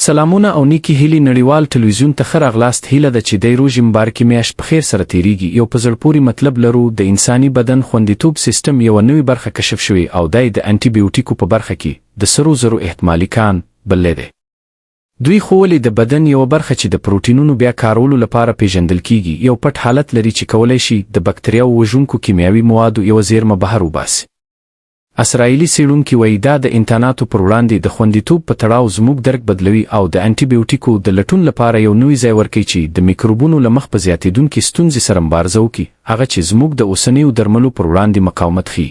سلامونه او نیکی هیلی نړیوال ټلویزیون ته ښه راغلاست هیله ده چی دی روژی مبارکی میاشت پخیر سره تیریږي یو په زړه پوری مطلب لرو د انسانی بدن خوندیتوب سیستم یوه نوی برخه کشف شوی او دا یې د انټی بیوټیکو په برخه کی د سرو زرو احتمالی کان بللی دی. دوی ښوولې د بدن یوه برخه چې د پروټینونو بیا کارولو لپاره پیژندل کیږي یو پټ حالت لري چې کولای شي د بکتریاوو وژونکو کیمیاوي موادو یوه زیرمه بهر وباسي. اسراییلي څېړونکي وایي دا د انتاناتو پر وړاندې د خوندیتوب په تړاو زموږ درک بدلوي او د انټي بیوټیکو د لټون لپاره یو نوی ځای ورکوي چې د میکروبونو له مخ په زیاتېدونکې ستونزې سره مبارزه وکړي، هغه چې زموږ د اوسنیو درملو پر وړاندې مقاومت ښيي.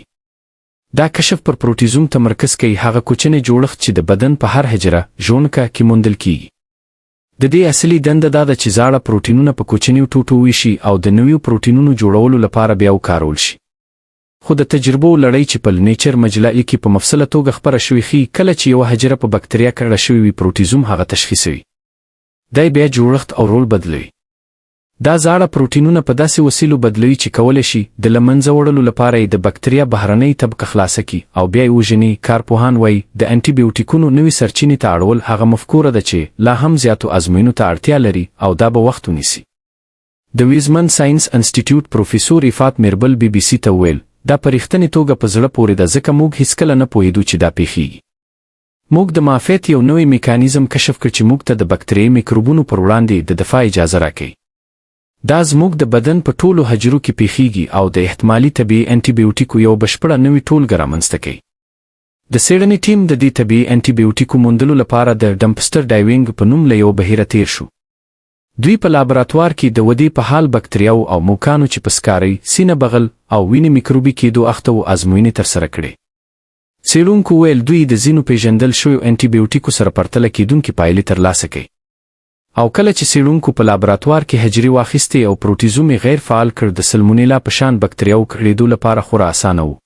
دا کشف پر پروټیزوم تمرکز کوي، هغه کوچنی جوړښت چې د بدن په هر حجره، ژونکه، کې موندل کېږي. د دې اصلي دنده دا ده چې زاړه پروټینونه په کوچنیو ټوټو وویشي او د نویو پروټینونو جوړولو لپاره بیا وکارول شي. خو د تجربو لړۍ چې په لنیچر مجله کې په مفصله توګه خپره شوې ښيي، کله چې یوه حجره په بکتریا ککړه شوې وي پروټیزوم هغه تشخیصوي. دی بیا جوړښت او رول بدلوي. دا زاړه پروټینونه په داسې وسیلو بدلوي چې کولی شي د له منځه وړلو لپاره یې د بکتریا بهرنۍ طبقه خلاصه کړي او بیا یې وژني. کارپوهان وايي، د انټي بیوټیکونو نوې سرچینې ته اړول هغه مفکوره ده چې لا هم زیاتو ازموینو ته اړتیا لري او دا به وخت ونیسي. د ویزمن ساینس انسټیټیوټ پروفیسور ایفات میربل بي بي سي ته وویل، دا په رښتنې توګه په زړه پورې ده ځکه موږ هیڅکله نه پوهیدو چې دا پیښیږي. موږ د معافیت یو نوی میکانیزم کشف کړ چې موږ ته د بکتریایي میکروبونو پر وړاندې د دفاع اجازه راکوي. دا زموږ د بدن په ټولو حجرو کې پیښیږي او د احتمالي طبیعي انټي بیوټیکو یوه بشپړه نوې ټولګه رامنځته کوي. د څېړنې ټیم د دې طبیعي انټي بیوټیکو موندلو لپاره د ډمپسټر ډایوینګ په نوم له یوه بهیره تیر شو. دوی په لابراتوار کې د ودې په حال بکتریاوو او موږکانو چې په سکارۍ، سینه بغل او وینې میکروبي کېدو اخته وو ازموینې ترسره کړې. څېړونکو وویل دوی د ځینو پېژندل شویو انټي بیوټیکو سره پرتله کېدونکې پایلې ترلاسه کوي. او کله چې څېړونکو په لابراتوار کې حجرې واخیستې او پروټیزوم یې غیر فعال کړ د سلمونیلا په شان بکتریاوو ککړېدو لپاره خورا اسانه وو.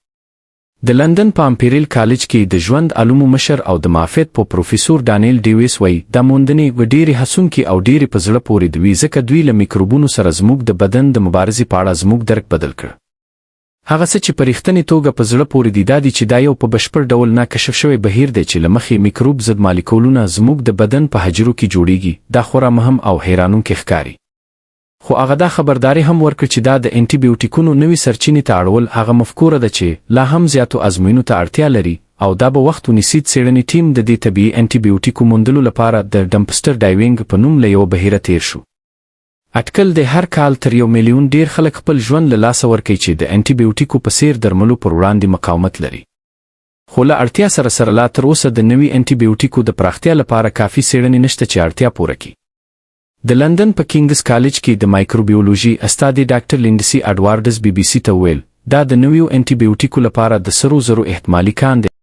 د لندن په امپیریل کالج کې د ژوند علومو مشر او د معافیت پوه پروفیسور ډانیل ډیویس وایي، دا موندنې و ډېرې هڅونکې او ډېرې په زړه پورې دوي ځکه دوی له میکروبونو سره زموږ د بدن د مبارزې په اړه زموږ درک بدل کړ. هغه څه چې په رښتنې توګه په زړه پورې دي دا دي چې دا یو په بشپړ ډول نا کشف شوی بهیر دی چې له مخې میکروب ضد مالیکولونه زموږ د بدن په حجرو کې جوړیږي، دا خورا مهم او حیرانونکی ښکاري. خو هغه دا خبرداری هم ورکړ چې دا د انټي بیوټیکونو نوې سرچینې ته اړول هغه مفکوره ده چې لا هم زیاتو ازموینو ته اړتیا لري او دا به وخت ونیسيد څېړنې ټیم د دې طبیعي انټي بیوټیکو موندلو لپاره د ډمپسټر ډایوینګ په نوم له یوه بهیره تېر شو. اټکل دی هر کال تر یو میلیون ډېر خلک خپل ژوند له لاسه ورکوي چې د انټي بیوټیکو په څېر درملو پر وړاندې مقاومت لري. خو له اړتیا سره سره لا تر اوسه د نوي انټي بیوټیکو د پراختیا لپاره کافي څېړنې نشته چې اړتیا پوره کړي. د لندن په کینګز کالج کې د مایکروبیولوژي استادې ډاکټر لینډسي اډوارډز بي بي سي ته وویل، دا د نویو انټي بیوټیکو لپاره د سرو زرو احتمالي کان دی.